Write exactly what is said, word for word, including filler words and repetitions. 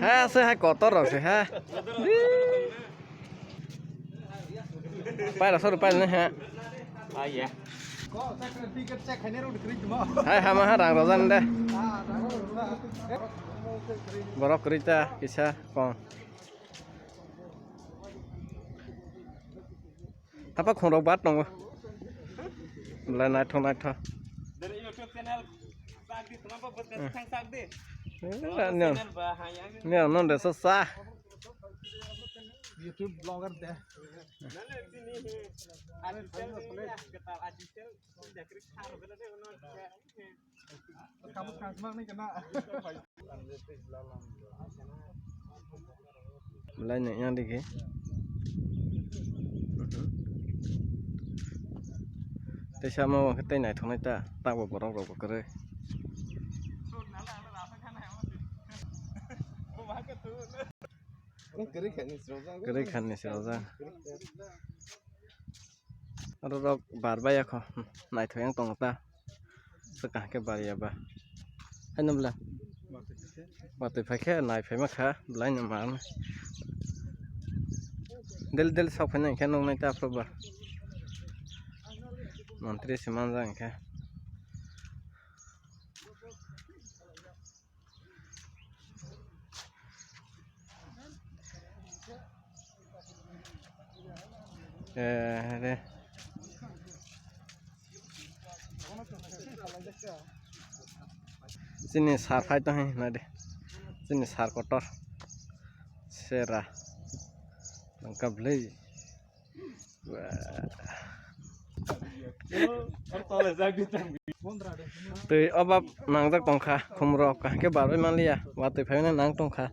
Ha, se hai kotor rok se ha. Pai rok soru pai ne ha. Hai ha ma ha rang rojan de. Borok kwrwi ta kisa kong. Hapa khongrok bat tongo. Belai naithok naithok. Eh, niyang, niyang non de sa sa. YouTube vlogger de. Belai nai yang digi. Tei sama o khe tei naithok nai ta, tabo borok rok bo kwrwi. Kwrwi khan ni srojak. Oro rok bar bai ya kho, naithok yang tongo ta. Swkang khe bar ya ba. Haino bwle. Watwi phai khe nai phai ma kha, belai no ma. Del del sok phai nai khe nuk nai ta phuru ba. Montri se manjak khe. Eh, re. Chini sar phai tong hai nai de. Chini sar kotor. Sera. Tangka bwlwi. Twi obab nangjak tongkha, khumrok kaham khe barwi manliya, watwi phaina nang tongkha.